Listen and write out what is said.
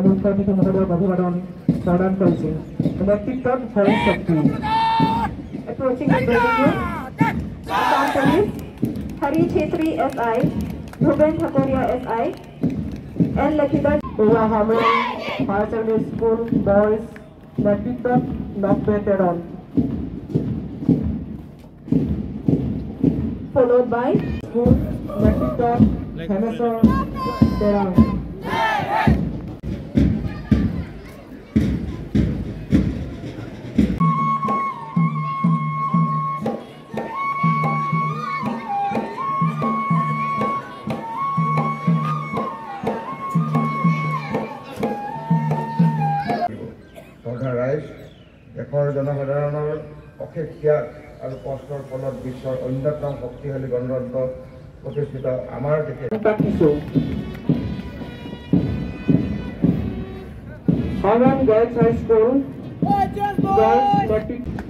মুখ্য অতিথি মহোদয়ক অভিবাদন প্ৰদান কৰিছে। নেতৃত্বত হৰি শক্তি। Approaching the dressing room, Assam Police, Hari Chetri SI, Bhupen Thakuria SI, N. Lakhidar. এয়া Hamrong higher secondary school boys, নেতৃত্বত নব্বে তেৰণ। Followed by school, নেতৃত্বত হেমেশ্বৰ তেৰণ। শ্ৰদ্ধা ৰাইজ, দেশৰ জনসাধাৰণৰ অশেষ ত্যাগ আৰু কষ্টৰ ফলত বিশ্বৰ অন্যতম শক্তিশালী গণতন্ত্ৰ প্ৰতিষ্ঠিত আমাৰ দেশে পাতিছোঁ। Hamrong girls high school girls, নেতৃত্ব